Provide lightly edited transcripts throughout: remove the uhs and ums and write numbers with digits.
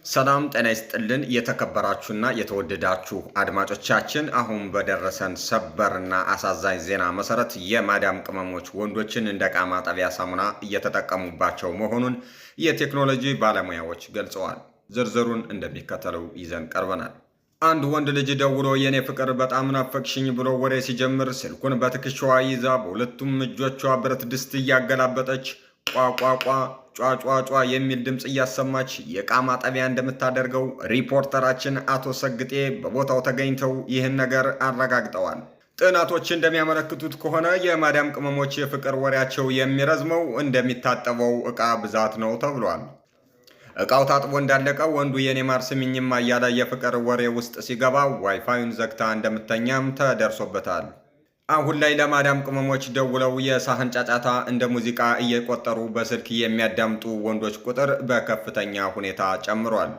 ሰላም ጤና ይስጥልን። የተከበራችሁና የተወደዳችሁ አድማጮቻችን፣ አሁን በደረሰን ሰበርና አሳዛኝ ዜና መሰረት የማዳም ቅመሞች ወንዶችን እንደ ዕቃ ማጠቢያ ሳሙና እየተጠቀሙባቸው መሆኑን የቴክኖሎጂ ባለሙያዎች ገልጸዋል። ዝርዝሩን እንደሚከተለው ይዘን ቀርበናል። አንድ ወንድ ልጅ ደውሎ "የኔ ፍቅር፣ በጣም ናፈቅሽኝ" ብሎ ወሬ ሲጀምር ስልኩን በትከሻዋ ይዛ በሁለቱም እጆቿ ብረት ድስት እያገላበጠች ቋቋቋ ጯጯጯ የሚል ድምፅ እያሰማች የዕቃ ማጠቢያ እንደምታደርገው ሪፖርተራችን አቶ ሰግጤ በቦታው ተገኝተው ይህን ነገር አረጋግጠዋል። ጥናቶች እንደሚያመለክቱት ከሆነ የማዳም ቅመሞች የፍቅር ወሬያቸው የሚረዝመው እንደሚታጠበው ዕቃ ብዛት ነው ተብሏል። ዕቃው ታጥቦ እንዳለቀ ወንዱ "የኔ ማር፣ ስሚኝማ" እያለ የፍቅር ወሬ ውስጥ ሲገባ ዋይፋዩን ዘግታ እንደምትተኛም ተደርሶበታል። አሁን ላይ ለማዳም ቅመሞች ደውለው የሳህን ጫጫታ እንደ ሙዚቃ እየቆጠሩ በስልክ የሚያዳምጡ ወንዶች ቁጥር በከፍተኛ ሁኔታ ጨምሯል።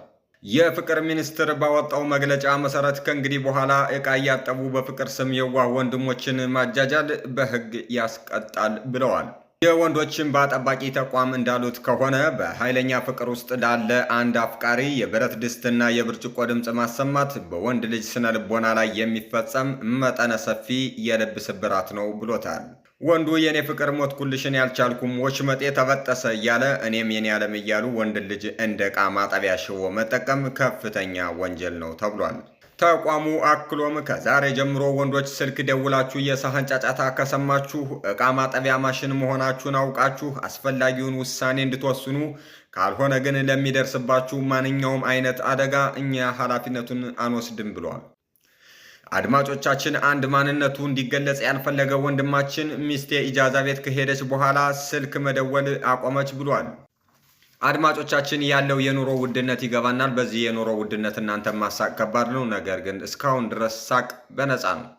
የፍቅር ሚኒስቴር ባወጣው መግለጫ መሰረት ከእንግዲህ በኋላ ዕቃ እያጠቡ በፍቅር ስም የዋህ ወንድሞችን ማጃጃል በሕግ ያስቀጣል ብለዋል። የወንዶች እንባ ጠባቂ ተቋም እንዳሉት ከሆነ በኃይለኛ ፍቅር ውስጥ ላለ አንድ አፍቃሪ የብረት ድስትና የብርጭቆ ድምፅ ማሰማት በወንድ ልጅ ስነ ልቦና ላይ የሚፈጸም መጠነ ሰፊ የልብ ስብራት ነው ብሎታል። ወንዱ "የኔ ፍቅር፣ ሞትኩልሽን፣ ያልቻልኩም፣ ወሽመጤ ተበጠሰ" እያለ እኔም "የኔ ዓለም" እያሉ ወንድ ልጅ እንደ ዕቃ ማጠቢያ ሽቦ መጠቀም ከፍተኛ ወንጀል ነው ተብሏል። ተቋሙ አክሎም ከዛሬ ጀምሮ ወንዶች ስልክ ደውላችሁ የሳህን ጫጫታ ከሰማችሁ ዕቃ ማጠቢያ ማሽን መሆናችሁን አውቃችሁ አስፈላጊውን ውሳኔ እንድትወስኑ፣ ካልሆነ ግን ለሚደርስባችሁ ማንኛውም አይነት አደጋ እኛ ኃላፊነቱን አንወስድም ብሏል። አድማጮቻችን፣ አንድ ማንነቱ እንዲገለጽ ያልፈለገ ወንድማችን "ሚስቴ ኢጃዛ ቤት ከሄደች በኋላ ስልክ መደወል አቆመች" ብሏል። አድማጮቻችን፣ ያለው የኑሮ ውድነት ይገባናል። በዚህ የኑሮ ውድነት እናንተ ማሳቅ ከባድ ነው። ነገር ግን እስካሁን ድረስ ሳቅ በነፃ ነው።